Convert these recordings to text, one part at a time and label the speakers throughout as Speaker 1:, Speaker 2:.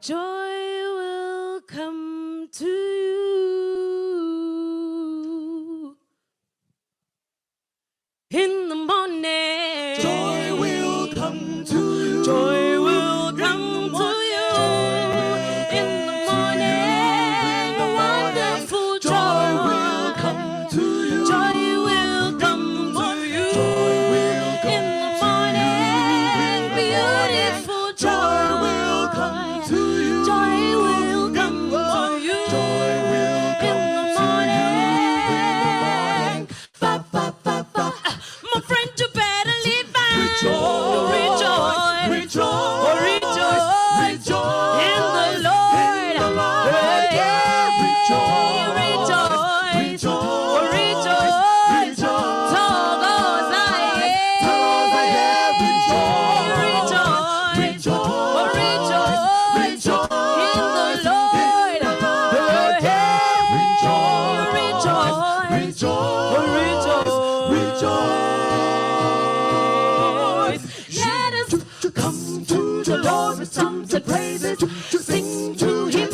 Speaker 1: Joy will come to you in the morning.
Speaker 2: Joy will come to you.
Speaker 1: Joy will come to you in the morning. Wonderful joy.
Speaker 2: Joy will come to you.
Speaker 1: Joy will come to you
Speaker 2: Joy will come
Speaker 1: in the
Speaker 2: to you
Speaker 1: morning.
Speaker 2: in the morning.
Speaker 1: Beautiful joy.
Speaker 2: Joy will come to you.
Speaker 1: Joy will come to you
Speaker 2: Joy will
Speaker 1: in
Speaker 2: come
Speaker 1: the
Speaker 2: to you in the
Speaker 1: morning.
Speaker 2: morning. Fa fa fa fa.
Speaker 1: My friend, you better live out.
Speaker 2: Rejoice,
Speaker 1: Rejoice.
Speaker 2: rejoice,
Speaker 1: Oh, rejoice.
Speaker 2: rejoice
Speaker 1: In the Lord.
Speaker 2: in the Lord.
Speaker 1: Hey,
Speaker 2: Rejoice,
Speaker 1: rejoice.
Speaker 2: rejoice,
Speaker 1: Oh, rejoice.
Speaker 2: rejoice.
Speaker 1: Thokoza, yeah.
Speaker 2: Thokoza, yeah.
Speaker 1: Rejoice.
Speaker 2: Rejoice,
Speaker 1: Oh, rejoice.
Speaker 2: rejoice,
Speaker 1: In the Lord.
Speaker 2: in the Lord.
Speaker 1: Hey,
Speaker 2: Rejoice,
Speaker 1: rejoice.
Speaker 2: rejoice,
Speaker 1: Oh,
Speaker 2: rejoice.
Speaker 1: rejoice. Let us
Speaker 2: Come to the Lord with songs and praises. Sing to him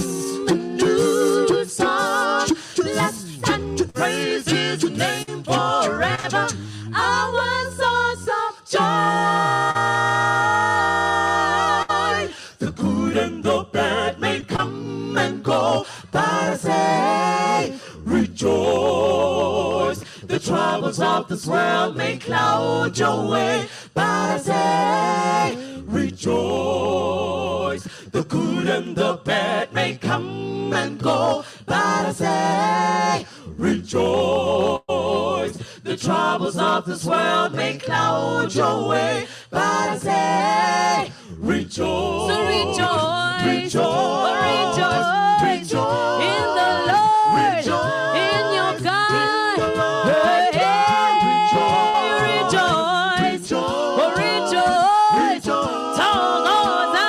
Speaker 2: a new song.
Speaker 1: Bless and
Speaker 2: Praise his name forever.
Speaker 1: Our source of joy.
Speaker 2: The good and the bad may come and go, but I say, rejoice. The troubles of this world may cloud your way, but I say, rejoice. The good and the bad may come and go, but I say, rejoice. The troubles of this world may cloud your way, but I say, rejoice.
Speaker 1: So rejoice,
Speaker 2: rejoice,
Speaker 1: rejoice,
Speaker 2: rejoice
Speaker 1: in the Lord,
Speaker 2: rejoice,
Speaker 1: in your God.
Speaker 2: in the Lord.
Speaker 1: Hey,
Speaker 2: Rejoice,
Speaker 1: rejoice,
Speaker 2: rejoice,
Speaker 1: rejoice.
Speaker 2: rejoice.
Speaker 1: Thokoza,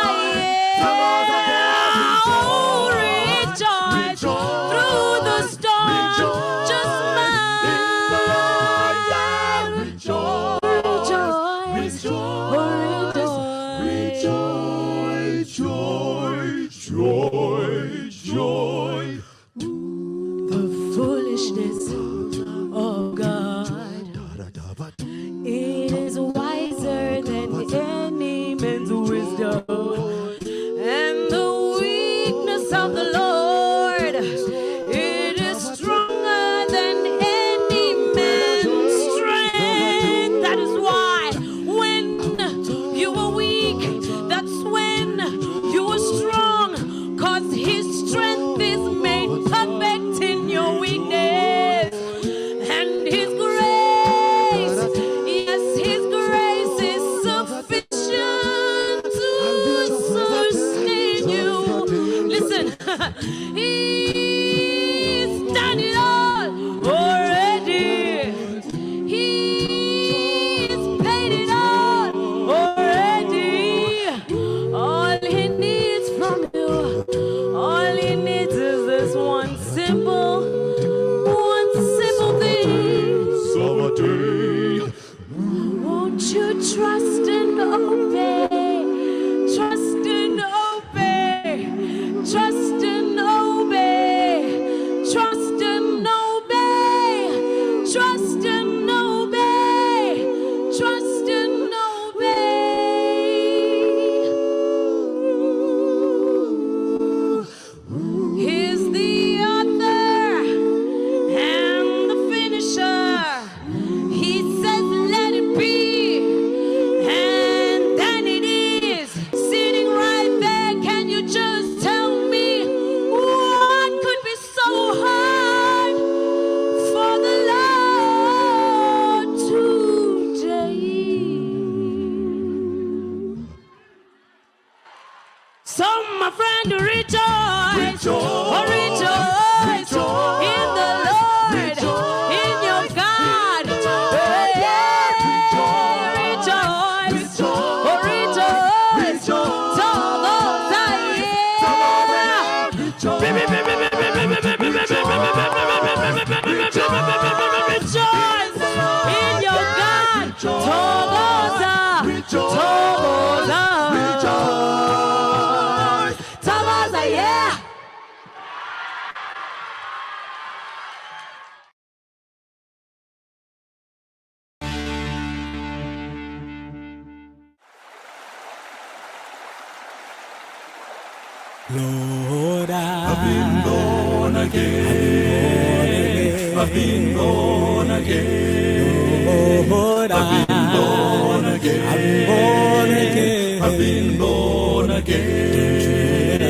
Speaker 2: Thokoza,
Speaker 1: yeah. Oh,
Speaker 2: rejoice,
Speaker 1: rejoice through the storm.
Speaker 2: rejoice,
Speaker 1: Just
Speaker 2: in the Lord, yeah.
Speaker 1: smile.
Speaker 2: Rejoice,
Speaker 1: Rejoice,
Speaker 2: rejoice,
Speaker 1: rejoice.
Speaker 2: rejoice, joy, joy.
Speaker 1: The foolishness of God. It is wiser than any man's wisdom. And the weakness of the Lord, it is stronger than any man's strength. That is why when you were weak, that's when you were strong. 'Cause his strength is made perfect in your weakness. And his grace, yes, his grace is sufficient to sustain you. Listen, he's done it all already. He's paid it all already. All he needs from you, all he needs is this one simple thing.
Speaker 2: Summer day.
Speaker 1: Won't you trust and obey? Trust and obey. Trust and obey. Trust and obey. Trust and obey. Trust and obey. He's the author and the finisher. He says, let it be, and then it is. Sitting right there, can you just tell me what could be so hard for the Lord?
Speaker 3: Lord,
Speaker 4: I've been born again. I've been born again.
Speaker 3: Lord,
Speaker 4: I've been born again.
Speaker 3: I've been born again.
Speaker 4: I've been born again.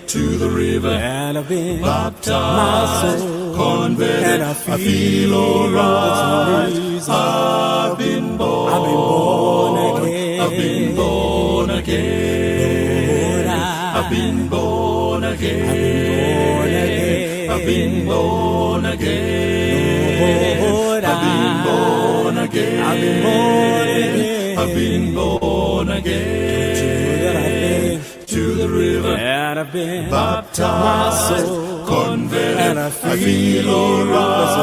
Speaker 4: To the river
Speaker 3: And I've been
Speaker 4: baptized,
Speaker 3: my soul,
Speaker 4: converted.
Speaker 3: and I
Speaker 4: I feel alright.
Speaker 3: reason.
Speaker 4: I've been born.
Speaker 3: I've been born again.
Speaker 4: I've been born again.
Speaker 3: Lord,
Speaker 4: I've been born again.
Speaker 3: I've been born again.
Speaker 4: I've been born again.
Speaker 3: Lord,
Speaker 4: I've been born again.
Speaker 3: I've been born again.
Speaker 4: I've been born again.
Speaker 3: That I've been
Speaker 4: To the river
Speaker 3: and I've been
Speaker 4: baptized,
Speaker 3: my soul,
Speaker 4: converted.
Speaker 3: and I
Speaker 4: feel
Speaker 3: feel
Speaker 4: alright.
Speaker 3: that's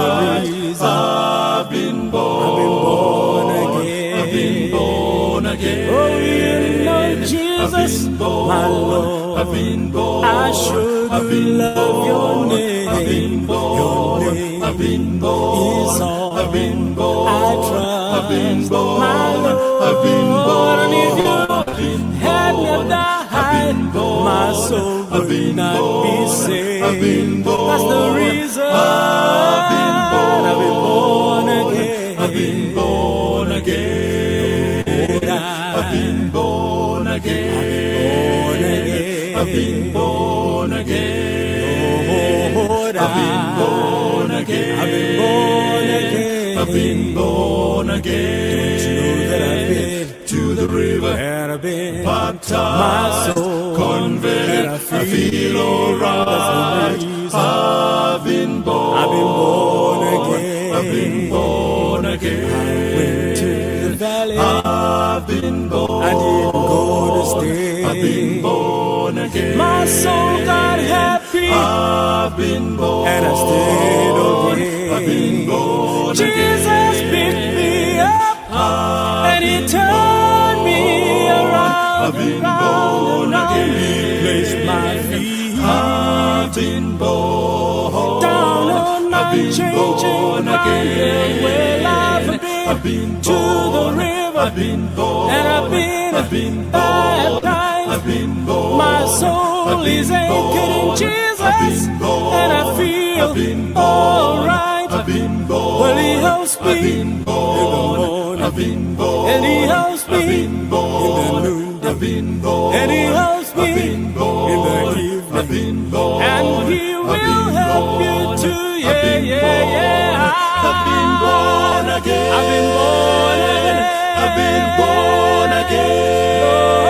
Speaker 3: the reason.
Speaker 4: I've been born.
Speaker 3: I've been born again.
Speaker 4: I've been born again.
Speaker 3: Oh, you know Jesus,
Speaker 4: I've been born.
Speaker 3: my Lord.
Speaker 4: I've been born.
Speaker 3: I sure
Speaker 4: I've
Speaker 3: do
Speaker 4: been
Speaker 3: love your
Speaker 4: born.
Speaker 3: name.
Speaker 4: I've been born.
Speaker 3: Your name
Speaker 4: I've been born.
Speaker 3: is all
Speaker 4: I've been born.
Speaker 3: I trust,
Speaker 4: I've been born.
Speaker 3: my Lord.
Speaker 4: I've been born.
Speaker 3: And if you
Speaker 4: I've been
Speaker 3: had
Speaker 4: born.
Speaker 3: not died,
Speaker 4: I've been born.
Speaker 3: my soul
Speaker 4: I've
Speaker 3: would
Speaker 4: been
Speaker 3: not
Speaker 4: born.
Speaker 3: be saved.
Speaker 4: I've been born.
Speaker 3: That's the reason
Speaker 4: I've been born.
Speaker 3: I've been born again.
Speaker 4: I've been born again.
Speaker 3: Lord,
Speaker 4: I've been born again.
Speaker 3: born again.
Speaker 4: I've been born again.
Speaker 3: Lord,
Speaker 4: I've been born again.
Speaker 3: I've been born again.
Speaker 4: I've been born again.
Speaker 3: Don't you know that I've been
Speaker 4: To the river
Speaker 3: and I've been
Speaker 4: baptized,
Speaker 3: my soul,
Speaker 4: converted.
Speaker 3: and I
Speaker 4: I feel alright.
Speaker 3: That's the reason.
Speaker 4: I've been born.
Speaker 3: I've been born again.
Speaker 4: I've been born again.
Speaker 3: I went to the valley.
Speaker 4: I've been born.
Speaker 3: I didn't go to stay.
Speaker 4: I've been born again.
Speaker 3: My soul got happy,
Speaker 4: I've been born.
Speaker 3: and I stayed okay.
Speaker 4: I've been born
Speaker 3: Jesus
Speaker 4: again.
Speaker 3: picked me up, and he turned me around,
Speaker 4: I've been
Speaker 3: round,
Speaker 4: born
Speaker 3: and round.
Speaker 4: again.
Speaker 3: He placed my feet
Speaker 4: I've been born.
Speaker 3: down on
Speaker 4: I've
Speaker 3: my
Speaker 4: been
Speaker 3: changing
Speaker 4: born
Speaker 3: ground.
Speaker 4: again.
Speaker 3: Well, I've been,
Speaker 4: I've been
Speaker 3: to the
Speaker 4: born.
Speaker 3: river,
Speaker 4: I've been born.
Speaker 3: and I've been
Speaker 4: I've been born.
Speaker 3: baptized.
Speaker 4: I've been born.
Speaker 3: My soul
Speaker 4: I've been
Speaker 3: is anchored in
Speaker 4: born.
Speaker 3: Jesus,
Speaker 4: I've been born.
Speaker 3: and I feel
Speaker 4: I've been born.
Speaker 3: alright.
Speaker 4: I've been born.
Speaker 3: Well, he helps me
Speaker 4: I've been
Speaker 3: in the
Speaker 4: born.
Speaker 3: morning,
Speaker 4: I've been born.
Speaker 3: and he helps
Speaker 4: I've
Speaker 3: me
Speaker 4: been
Speaker 3: in the
Speaker 4: born.
Speaker 3: noonday,
Speaker 4: I've been born.
Speaker 3: and he helps
Speaker 4: I've
Speaker 3: me
Speaker 4: been born.
Speaker 3: in the evening,
Speaker 4: I've been born.
Speaker 3: and he
Speaker 4: I've
Speaker 3: will
Speaker 4: been
Speaker 3: help you
Speaker 4: born.
Speaker 3: too.
Speaker 4: I've
Speaker 3: Yeah,
Speaker 4: been
Speaker 3: yeah,
Speaker 4: born.
Speaker 3: yeah.
Speaker 4: I've been born again.
Speaker 3: I've been born again.
Speaker 4: I've been born again.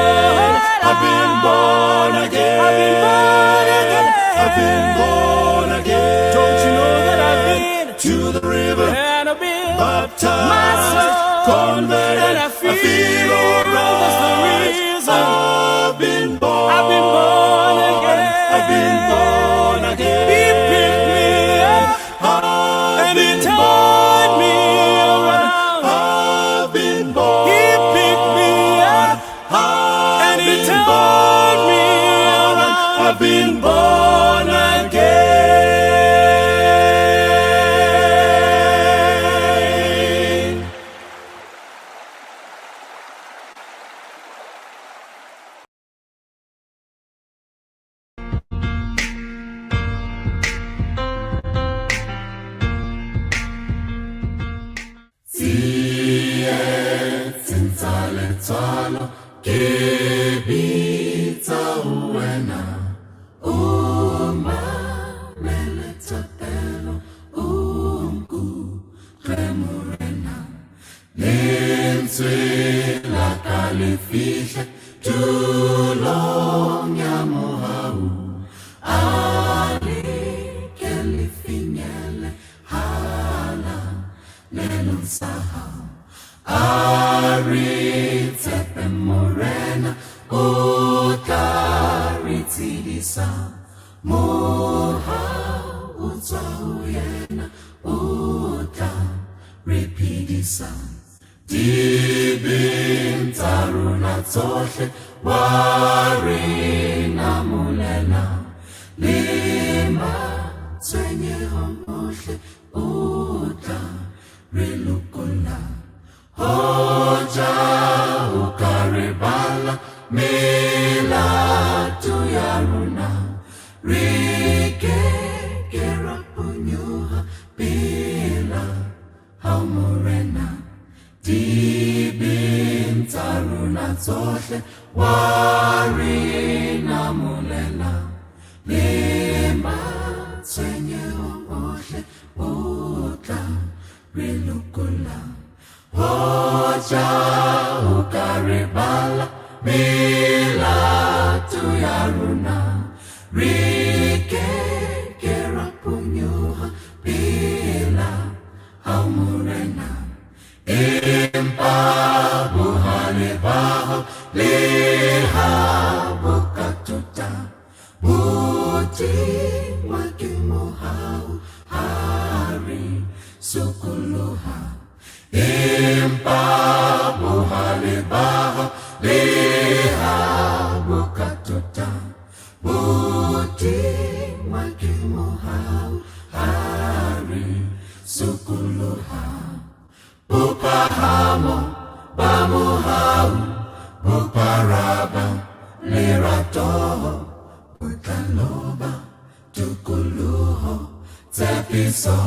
Speaker 4: I've been born again.
Speaker 3: I've been born again.
Speaker 4: I've been born again.
Speaker 3: Don't you know that I've been
Speaker 4: to the river
Speaker 3: and I've been
Speaker 4: baptized,
Speaker 3: my soul,
Speaker 4: converted.
Speaker 3: and I feel
Speaker 4: alright.
Speaker 3: that's the reason.
Speaker 4: I've been born.
Speaker 3: I've been born again.
Speaker 4: I've been born again.
Speaker 3: He picked me up
Speaker 4: I've
Speaker 3: and he
Speaker 4: been
Speaker 3: turned me
Speaker 4: born.
Speaker 3: around.
Speaker 4: I've been born.
Speaker 3: He picked me up
Speaker 4: I've
Speaker 3: and he
Speaker 4: been
Speaker 3: turned me
Speaker 4: born.
Speaker 3: around.
Speaker 4: I've been born again.
Speaker 2: Melato ya rona. ra phonyoha pela hao Morena. Dibeng tsa rona tsohle wa re namolela, le matshwenyeho ohle o tla re lokolla. Hoja o ka re bala melato ya rona, re ke ke ra phonyoha pela hao Morena. Empa bohale ba hao le ha bo ka tota, bo tingwa ke mohau ha re sokoloha. Empa bohale ba hao le ha bo ka tota, bo tingwa ke mohau ha re sokoloha. Bophahamo ba mohau, bophara ba lerato, bo tla loba tokoloho, tshepiso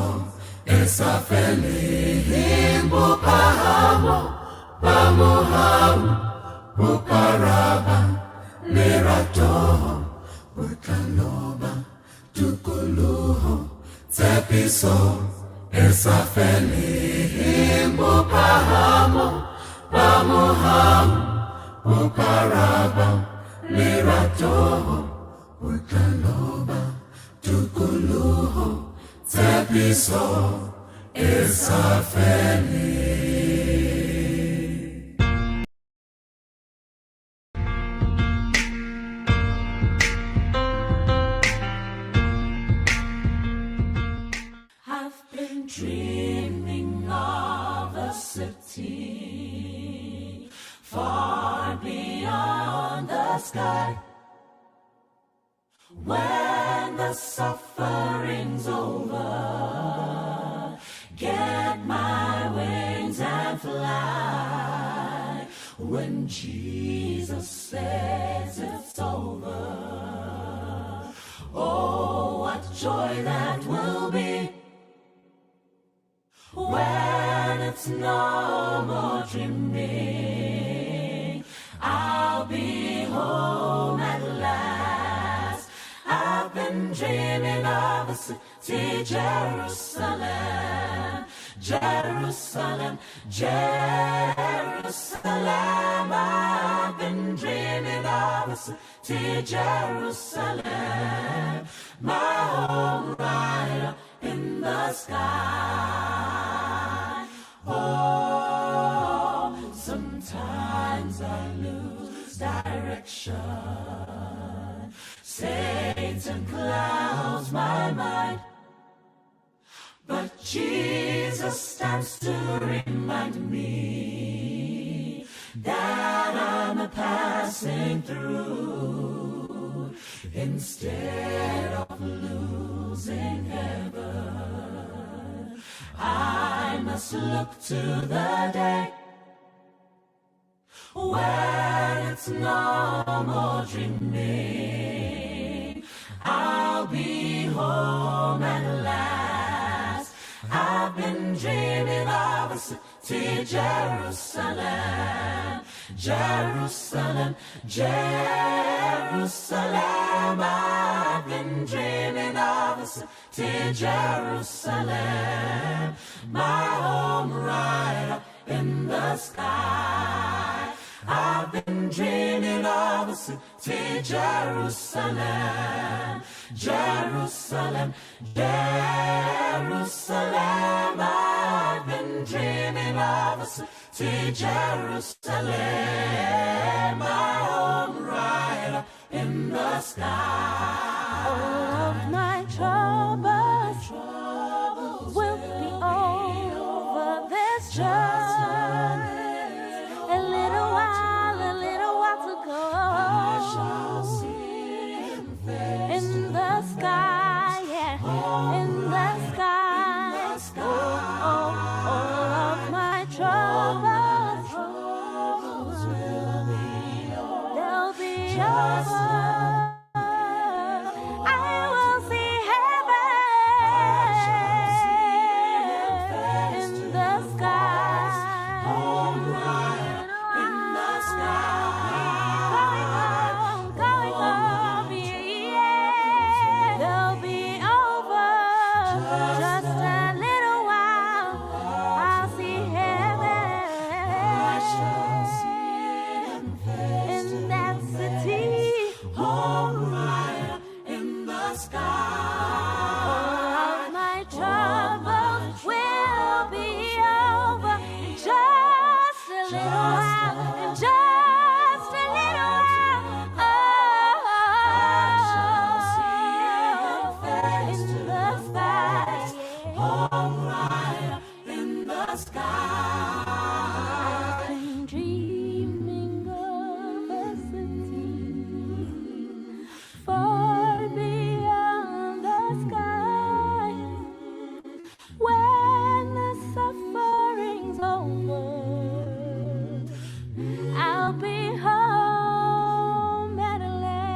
Speaker 2: e sa feleng. Bophahamo ba mohau, bophara ba lerato, bo tla loba tokoloho, tshepiso e sa feleng. Bophahamo ba mohau, bophara ba lerato, bo tla loba tokoloho, tshepiso e sa feleng.
Speaker 1: I've been dreaming of a city far beyond the sky, when the suffering's over, get my wings and fly. When Jesus says it's over, oh, what joy that will be. When it's no more dreaming, I'll be home at last. I've been dreaming of a city, Jerusalem, Jerusalem, Jerusalem. I've been dreaming of a city, Jerusalem, my home right up in the sky. Oh, sometimes I lose direction. Satan clouds my mind, but Jesus stands to remind me that I'm a passing through. Instead of losing heaven, I must look to the day when it's no more dreaming. I'll be home at last. I've been dreaming of a city, Jerusalem, Jerusalem, Jerusalem. I've been dreaming of a city, Jerusalem, my home right up in the sky. I've been dreaming of a city, Jerusalem, Jerusalem, Jerusalem. I've been dreaming of a city, Jerusalem, my home right up in the sky.
Speaker 5: All of my troubles will be over. There's just a little while to go. In the sky, yeah, in the sky. Oh, oh, all of my troubles they'll be over. I will see heaven
Speaker 2: Home right up in the sky.
Speaker 5: I've been dreaming of a city far beyond the sky. When the suffering's over, I'll be home at last.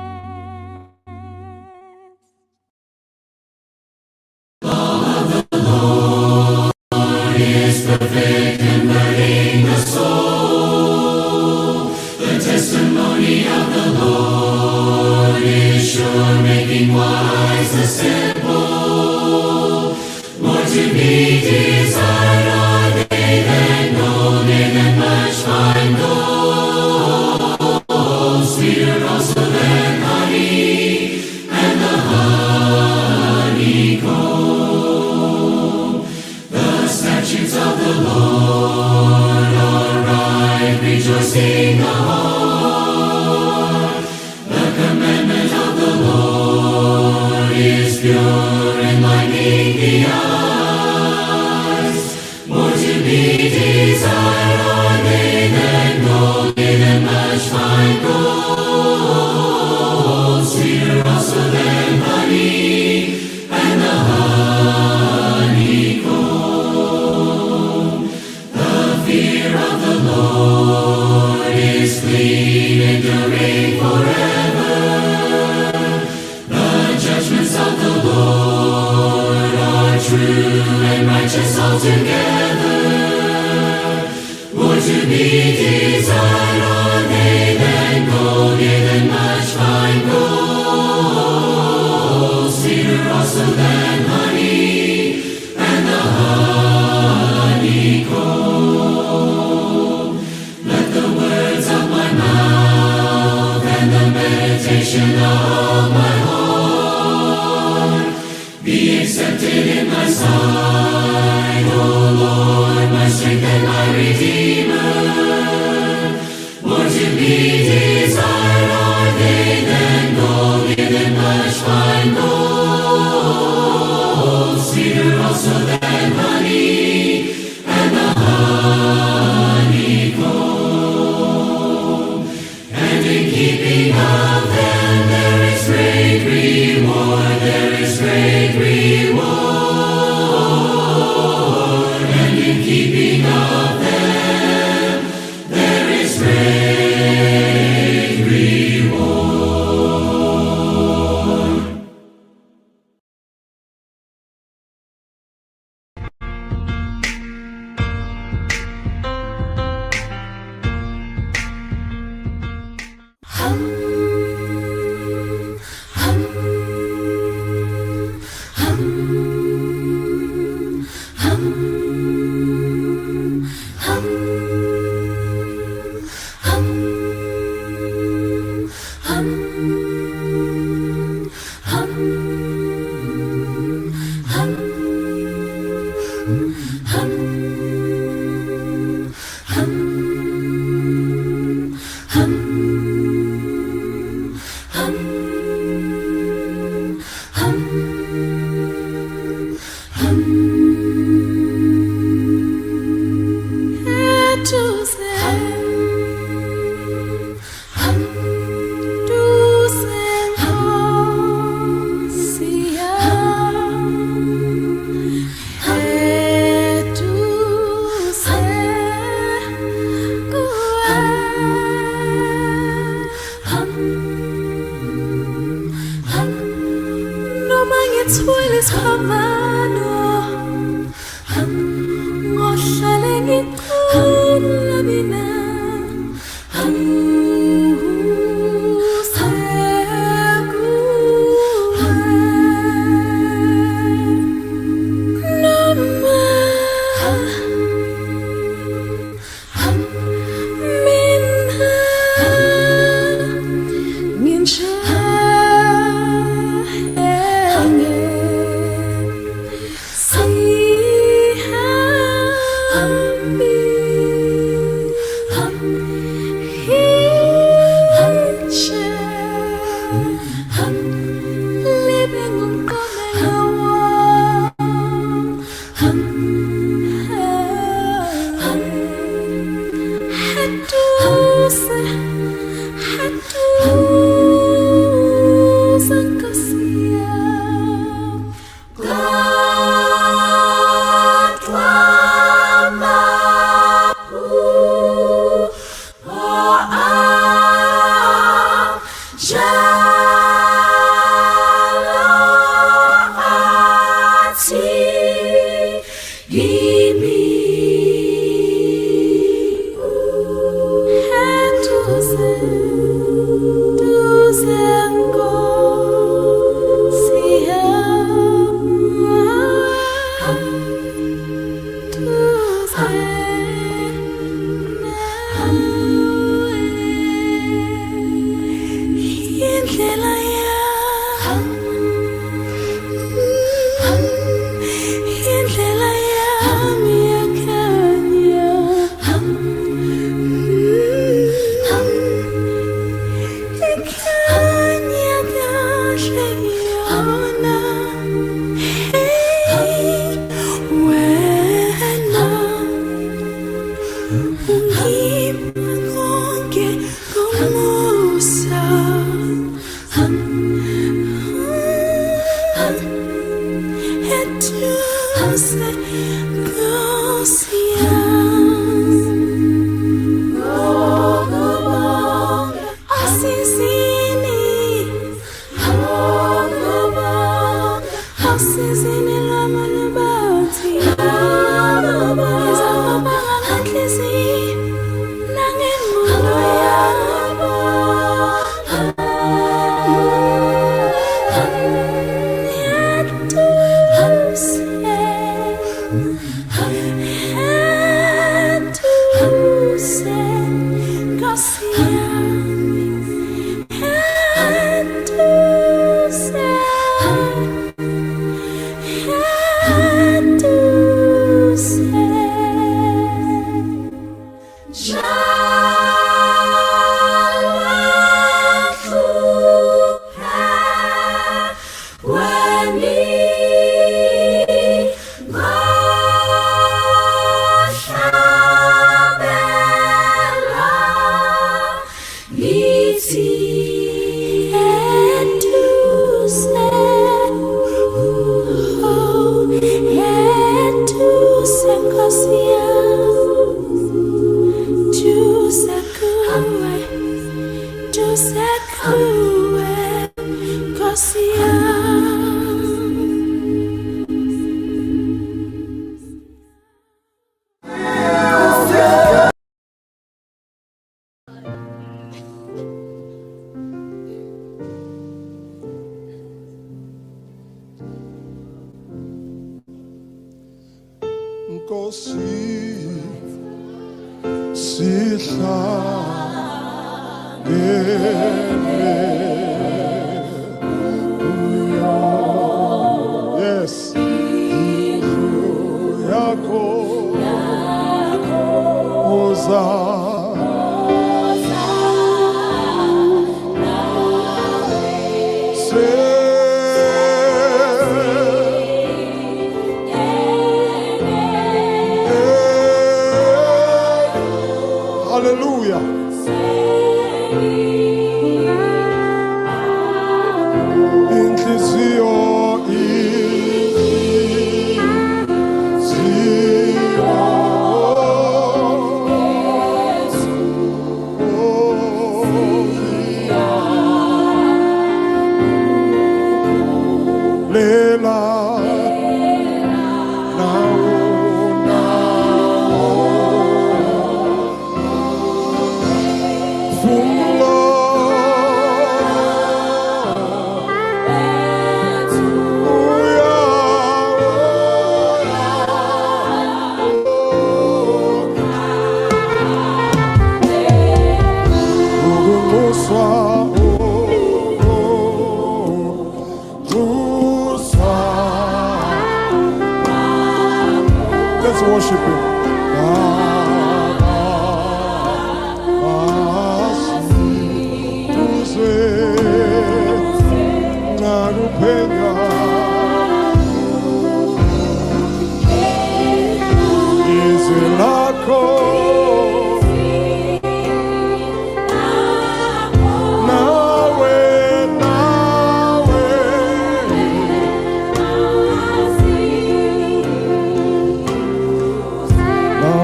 Speaker 1: To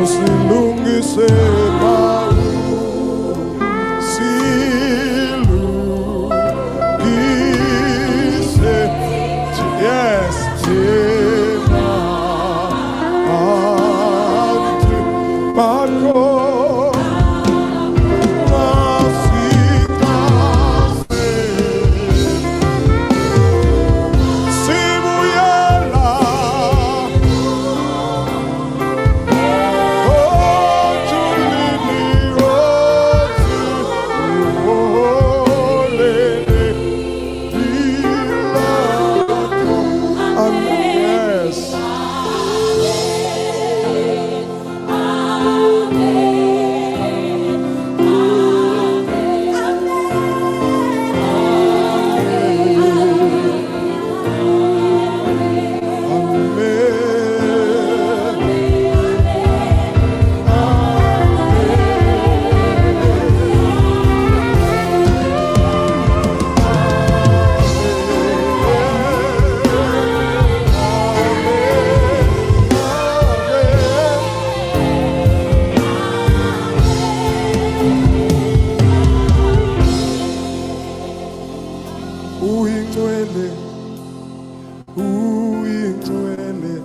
Speaker 6: Osilungise silungise. Yes, thina bantu bakho masikaze sibuyela. Yes. Amen. Uyingcwele, uyingcwele,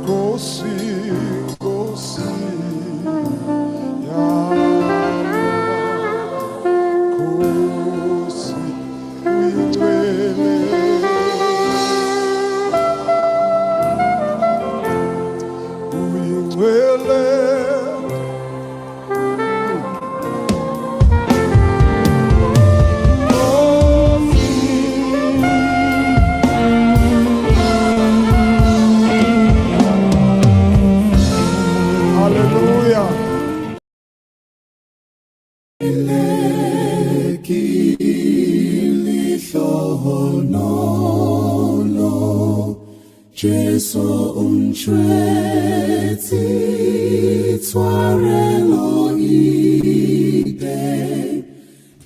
Speaker 6: Nkosi, Nkosi yamakhosi, uyingcwele, uyingcwele. Hallelujah.
Speaker 4: Jesu o ntshwetse tshwarelo ipe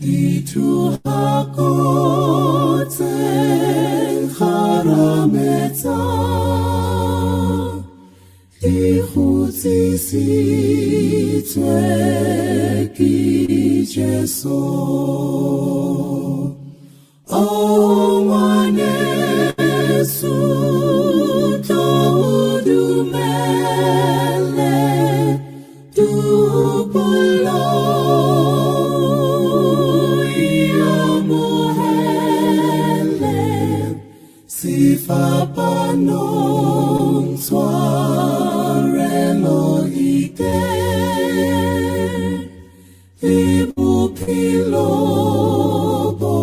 Speaker 4: dithuhako tse kgarametsa di kgutsisitswe ke Jesu. O ngwaneso, tlo o dumele topollo e amohele sefapanong tshwarelo e teng le bophelo bo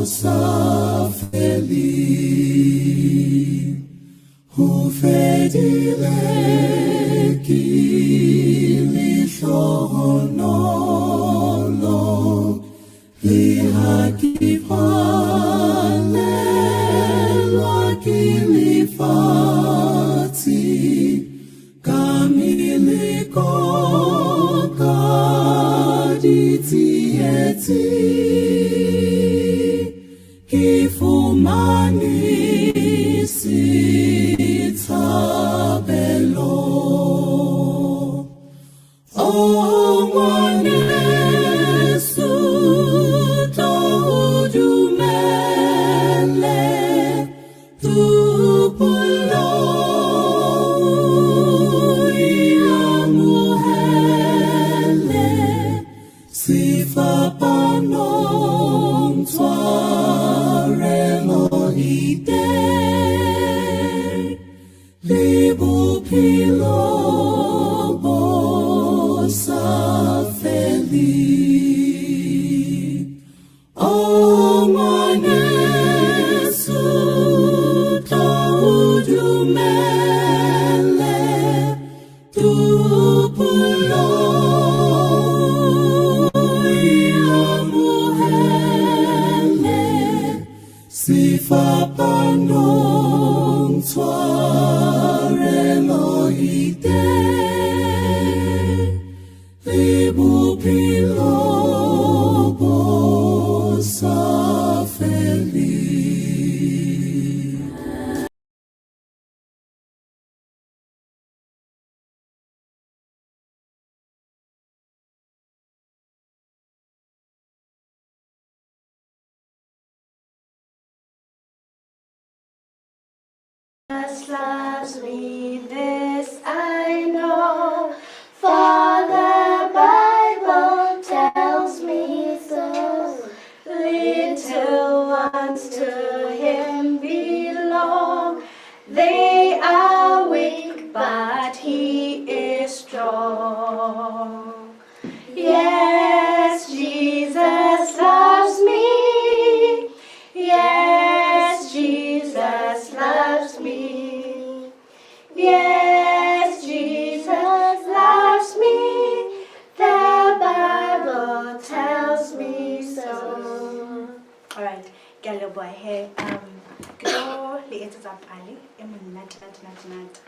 Speaker 4: sa feleng. Ho fedile ke lehlohonolo, le ha ke palelwa ke lefatshe ka meleko ka ditsietsi, ke fumane setshabelo. O ngwaneso, tlo o dumele topollo e amohele sefapanong tshwarelo e teng le bophelo bo sa feleng. O ngwaneso, tlo o dumele topollo e amohele sefapanong tshwarelo e teng le bophelo bo sa feleng.
Speaker 5: Loves me, this I know, for the Bible tells me so. Little ones to him belong. They are weak, but he is strong. Yes, Jesus loves me. Yes, Jesus loves me. Yes, Jesus loves me. The Bible tells me so.
Speaker 7: All right, ke a leboha he. Ke tlo le etsetsa pale e monate nate nate nate.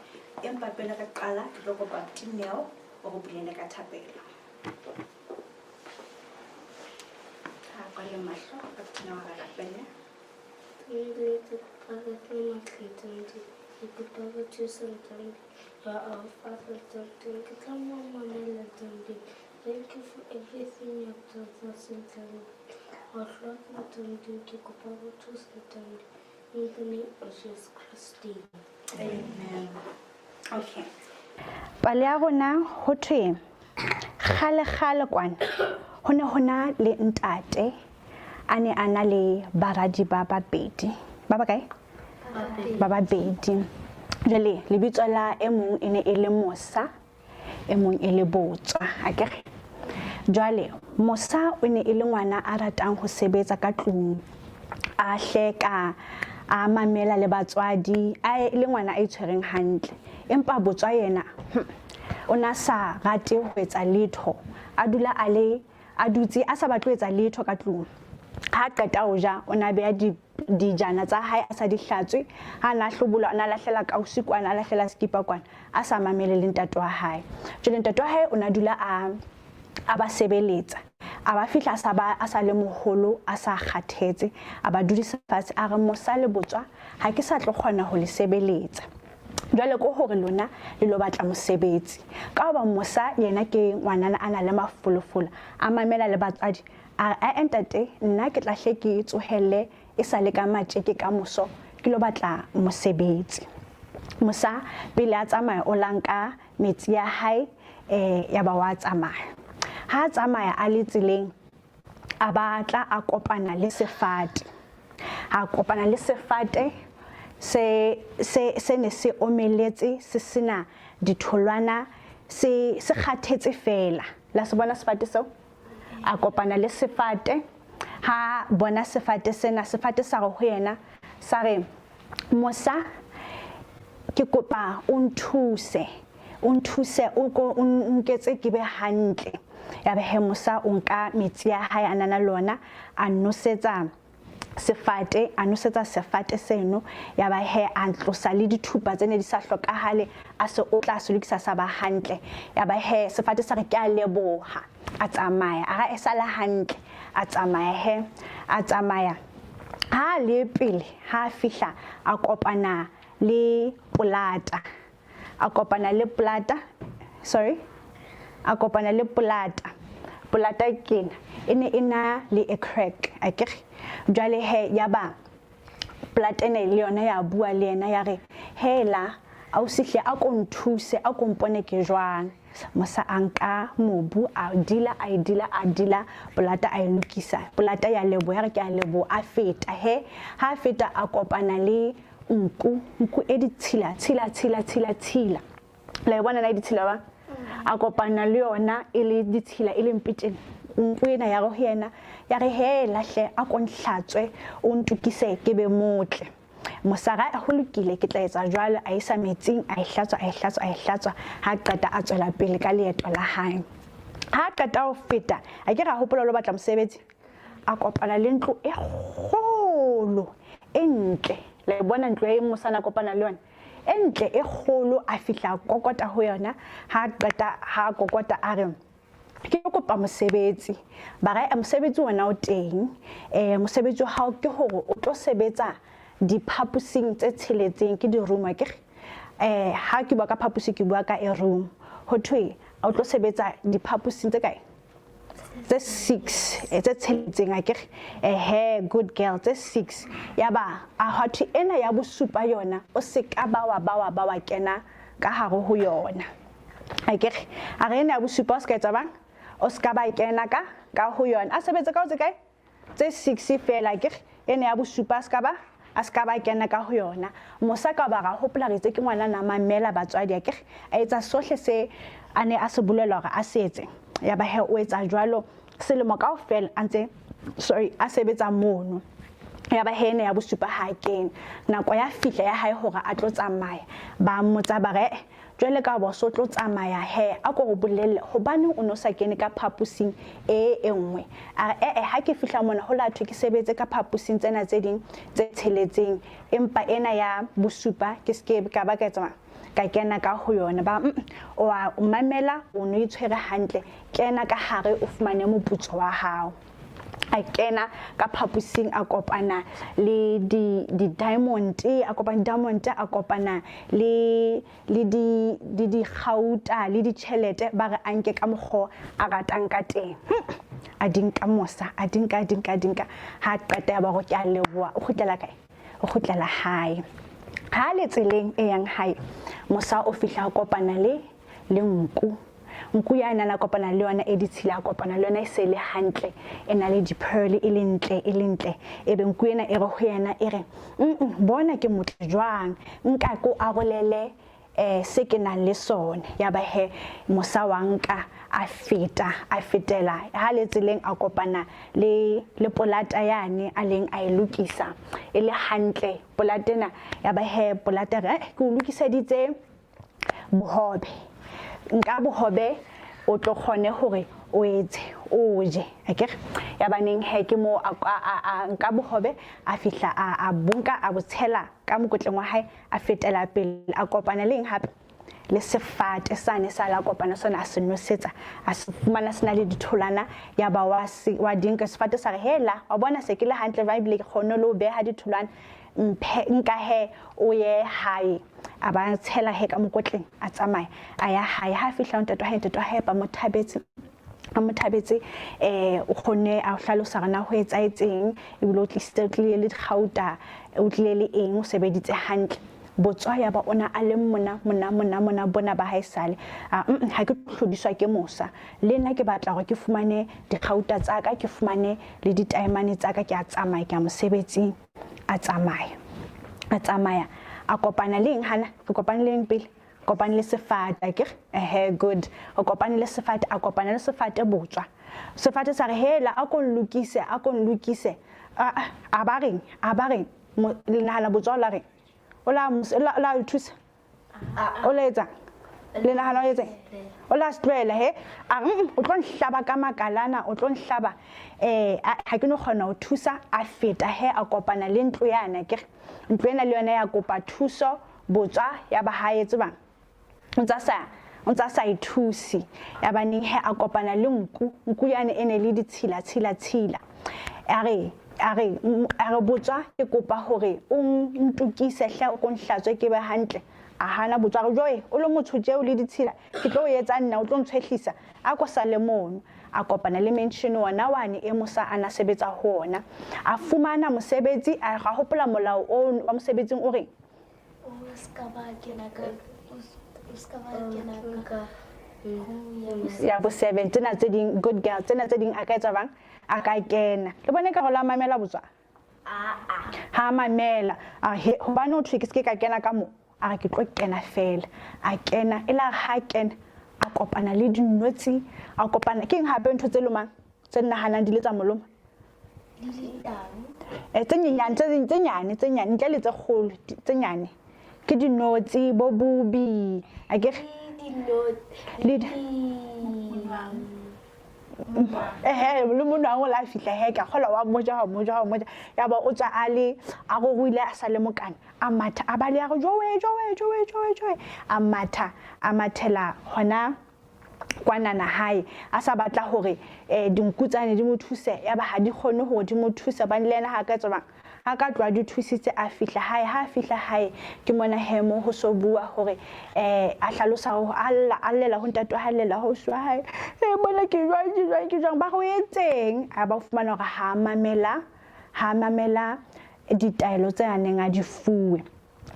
Speaker 7: Empa pele re qala ke tlo kopa Tineo o re bulele ka thapelo. Ha kwale mahlo, Tineo re rapele.
Speaker 5: Thank you for everything you have done for us in In the name of Jesus Christ.
Speaker 7: Amen. Okay.
Speaker 8: Pale ya rona ho thwe kgale kgale kwana ho ne hona le ntate a ne a na le baradi ba babedi. Ba ba kae? Ba babedi. Jwale lebitso la e mong e ne e le Mosa, e mong e le Botswa, akere? Jwale Mosa o ne e le ngwana a ratang ho sebetsa ka tlung, a hleka, a mamela le batswadi, a e le ngwana a itshwereng hantle. Empa Botswa yena o na sa rate ho etsa letho, a dula a le a dutse a sa batle ho etsa letho ka tlung. Ha qeta ho ja, o na beha dijana tsa hae a sa di hlatswe, ha na hlobola o na lahlela kausi kwana, a lahlela skipa kwana, a sa mamele le ntate wa hae. Jwale ntate wa hae o na dula a ba sebeletsa, a ba fihla a sa ba a sa le moholo, a sa kgathetse, a ba dudisa fatshe, a re Mosa le Botswa ha ke sa tlo kgona ho le sebeletsa. Jwale ko hore lona le lo batla mosebetsi. Ka hoba Mosa yena ke ngwanana a na le mafolofolo, a mamela le batswadi, a re ae ntate nna ke tla hle ke tsohelle e sa le ka matjeke ka moso ke lo batla mosebetsi. Mosa pele a tsamaya o la nka metsi ya hae ya ba wa tsamaya. Ha a tsamaya a le tseleng a batla a kopana le sefate. Ha kopana le sefate se se se ne se omeletse, se sena ditholwana, se se kgathetse fela. La se bona sefate seo? A kopana le sefate. Ha bona sefate sena, sefate sa re ho yena, sa re Mosa ke kopa o nthuse, o nthuse o ko o nketse ke be hantle. Ya be he Mosa o nka metsi ya hae a nana le ona, a nosetsa sefate, a nosetsa sefate seno. Ya ba he a tlosa le dithupa tse ne di sa hlokahale, a se o tla se lokisa sa ba hantle. Ya ba he sefate sa re ke a leboha, a tsamaya, a ra e sala hantle, a tsamaya he, a tsamaya. Ha le pele ha fihla a kopana le polata, a kopana le polata, sorry, a kopana le polata. Polata ke ena e ne e na le a crack akere. Jwale he ya ba polata ena le yona ya bua le yena ya re hela ausi hle a ko nthuse, a ko mpone ke jwang. Mosa a nka mobu a dila, a e dila, a dila polata a e lokisa. Polata ya leboha, ya re ke a leboha, a feta he. Ha a feta a kopana le nku, nku e ditshila, tshila, tshila, tshila, tshila. La e bona na e ditshila ba? A kopana le yona e le ditshila, e le mpe tjena. Nku ena ya re ho yena, ya re hela hle a ko nhlatswe, o ntukise ke be motle. Mosara ho lokile ke tla etsa jwalo, a isa metsing, a e hlatswa, a e hlatswa, a e hlatswa. Ha qeta a tswela pele ka leeto la hae. Ha qeta ho feta, a ke ra hopola lo batla mosebetsi, a kopana le ntlo e kgolo e ntle. La e bona ntlo e Mosana a kopana le yona? E ntle e kgolo, a fihla a kokota ho yona. Ha qeta ha kokota a re ke kopa mosebetsi. Ba re mosebetsi ona o teng. Mosebetsi wa hao ke hore o tlo sebetsa diphaposing tse tsheletseng, ke di-room akere. Ha ke bua ka phaposi ke bua ka a room. Ho thwe o tlo sebetsa diphaposing tse kae? Tse 6, tse tsheletseng akere? Ehe, good girl, tse 6. Yaba a hwa thwe ena ya bosupa yona o se ka ba wa ba wa ba wa kena ka hare ho yona. Akere? A re ena ya bosupa o se ka etsa bang? O se ka ba kena ka ka ho yona. A sebetse ka ho tse kae? Tse 6 feela akere? Ena ya bosupa a se ka ba a se ka ba kena ka ho yona. Mosa ka ba ra hopola re itse ke ngwana na mamela batswadi akere? A etsa sohle se a ne a se bolelwa hore a se etse. Ya ba he o etsa jwalo selemo kaofela a ntse sorry a sebetsa mono. Ya ba he ena ya bosupa ha a kene. Nako ya fihla ya hae hore a tlo tsamaya. Ba mmotsa ba re, "Eh, jwale ka hoba o so tlo tsamaya he, a ko re bolelle hobaneng o ne o sa kene ka phaposing e e nngwe?" A re, "Eh-eh, ha ke fihla mona ho la thwe ke sebetse ka phaposing tsena tse ding tse tsheletseng, empa ena ya bosupa ke se ke ka ba ka etsa ka kena ka ho yona." Ba re, o a mamela, o no itshwere hantle, kena ka hare o fumane moputso wa hao." A kena ka phaposing a kopana le di di-diamond, a kopana diamond, a kopana le le di di dikgauta le ditjhelete. Ba re a nke ka mokgo a ratang ka teng. A di nka Mosa, a di nka, a di nka, a di nka. Ha qeta ya ba hore ke a leboha, o kgutlela kae? O kgutlela hae. Ha le tseleng e yang hae, Mosa o fihla a kopana le le nku. Nku ya nana kopana le yona e ditshila, a kopana le yona e se le hantle, e na le di-pearl, e le ntle, e le ntle. Ebe nku ena e re ho yena, e re, bona ke motle jwang, nka ko arolele se ke nang le sona. Ya ba he Mosa wa nka a feta, a fetela ha le tseleng a kopana le le polata yane a leng a e lokisa e le hantle polata ena. Ya ba he polata re, ke o lokiseditse bohobe, nka bohobe o tlo kgone hore o etse o je akere. Ya baneng he ke mo a nka bohobe, a fihla a bonka, a bo tshela ka mokotleng wa hae, a fetela pele a kopana le eng hape? Le sefate sane sa la kopana sona, a se nosetsa, a se fumana se na le ditholwana. Ya ba wa se wa di nka. Sefate sa re, hela wa bona se ke le hantle ba ebile ke kgonne le ho beha ditholwana, mphe nka he o ye hae. A ba tshela he ka mokotleng, a tsamaya a ya hae. Ha fihla ntate wa hae, ntate wa hae ba mo thabetse, a mo thabetse. O kgonne a hlalosa hore na ho etsahetseng, ebile o tlisitse, o tlile le dikgauta, o tlile le eng, o sebeditse hantle. Botswa ya ba ona a le mona mona mona mona bona ba haesale. A ha ke hlodiswa ke Mosa, le nna ke batla hore ke fumane dikgauta tsa ka, ke fumane le ditaemane tsa ka, ke a tsamaya, ke a mosebetsing. A tsamaya, a tsamaya, a kopana le eng hana? Re kopane le eng pele? Kopane le sefate akere? Ehe, good, o kopane le sefate. A kopana le sefate botswa. Sefate sa re, hela a ko nlokise, a ko nlokise. A ba reng? A ba reng? Le nahana botswa o la reng? O la la thusa? O la etsang? Le nahana o etseng? O la se tlohela he? A re, o tlo nhlaba ka makalana, o tlo nhlaba, ha ke no kgona ho thusa. A feta he a kopana le ntlo yana ke ntlo ena le yona ya kopa thuso botswa. Ya ba ha etse bang, o ntsa sa o ntsa sa ithuse. Ya ba neng he a kopana le nku. Nku yane e ne le ditshila tshila tshila. A re a re a re botswa, ke kopa hore o ntukise hle, o ko nhlatswe ke be hantle. A hana botswa, re joe o le motho tjeo le ditshila, ke tlo o etsa nna, o tlo ntshwehlisa, a ko sale mono. A kopana le mention ona wane e Mosa a na sebetsa ho ona. A fumana mosebetsi, a ra hopola molao o wa mosebetsing o reng?
Speaker 5: O ska ba kena ka, o ska ba kena ka
Speaker 8: ya bo 7, tsena tse ding. Good girl, tsena tse ding a ka etsa bang? A ka kena. Le bone ka go la mamela botswa ha mamela. A he hobane o thwe ke se ke ka kena ka mo, a re ke tlo kena fela. A kena, e la ha kena a kopana le dinotsi, a kopana ke eng hape? Ntho tse lomang tse nahanang di le tsa moloma, tse nyenyane, tse nyane, tse nyane ntle le tse kgolo, tse nyane ke dinotsi, bo bobi akere? Le ehe, le monwang o la fihla he, ka kgolwa wa moja, wa moja, wa moja. Ya ba o tswa a le a ruruile, a sa le mokana, a matha a ba le a re jowe jowe jowe jowe jowe. A matha, a mathela hona kwanana hae, a sa batla hore dinku tsane di mo thuse. Ya ba ha di kgone hore di mo thuse, hobane le yena ha ka etsa bang. A ka tloha di thusitse a fihla hae. Ha a fihla hae ke mona he mo ho so bua hore a hlalosa hore a lla, a llela ho ntate wa hae, a llela ho ausi wa hae. E mona ke jwang, ke jwang, ke jwang, ba re o etseng? A ba o fumana hore ha a mamela, ha a mamela ditaelo tse a neng a di fuwe.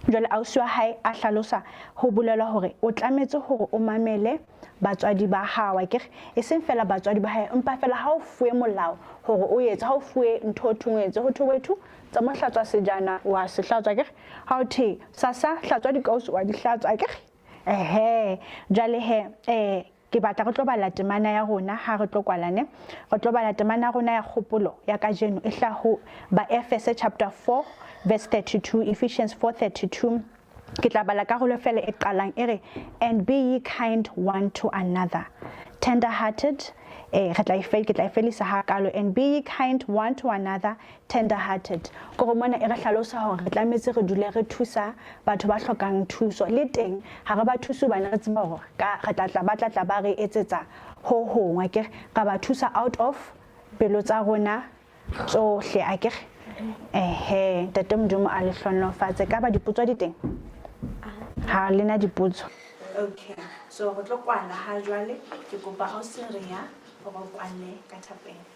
Speaker 8: Jwale ausi wa hae a hlalosa ho bolelwa hore o tlametse hore o mamele batswadi ba hao, akere? E seng feela batswadi ba hae, empa feela ha o fuwe molao hore o etse, ha o fuwe ntho o thweng o etse, ho thwe wethu tsa mo hlatswa sejana, wa se hlatswa, akere? Ha o thwe sasa hlatswa dikausi, wa di hlatswa, akere? Ehe, jwale he ke batla re tlo bala temana ya rona ha re tlo kwala ne. Re tlo bala temana ya rona ya kgopolo ya kajeno e hlaha ho Baefese chapter 4 verse 32, Ephesians 4:32. Ke tla bala karolo fela e qalang e re, and be ye kind one to another, tender hearted. Re tla e ke tla e felisa ha kalo, and be ye kind one to another, tender hearted. Kore mona e re hlalosa hore re tlametse re dule re thusa batho ba hlokang thuso, le teng ha re ba thuse hobane re tseba hore ka re tla tla ba tla tla ba re etsetsa ho hong, akere ra ba thusa out of pelo tsa rona tsohle, akere. Ehe, Ntate Modimo a le hlohonolofatse. Ka ba dipotso di teng? Ha le na dipotso.
Speaker 7: Okay, so re tlo kwala ha jwale, ke kopa ausi Rea hore o kwalle ka thapelo.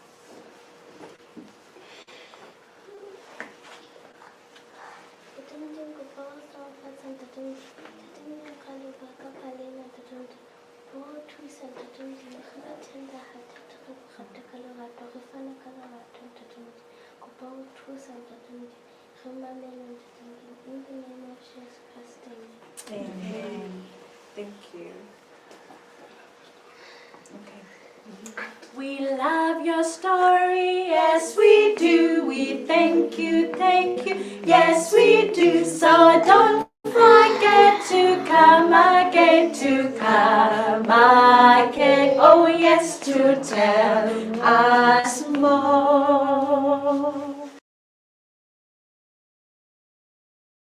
Speaker 5: Ntate Modimo, kopa o hlohonolofatse Ntate Modimo. Ntate Modimo, ka leboha ka pale ena, Ntate Modimo. O re thusa, Ntate Modimo, re be tender hearted, re rate ka lerato, re fane ka lerato, Ntate Modimo. Kopa o thusa, Ntate Modimo. Re mamele, Ntate Modimo. In the name of Jesus Christ, amen.
Speaker 7: Amen. Thank you. Okay. We love your story, yes we do. We thank you, thank you, yes we do. So don't forget to come again, to come again. Oh yes, to tell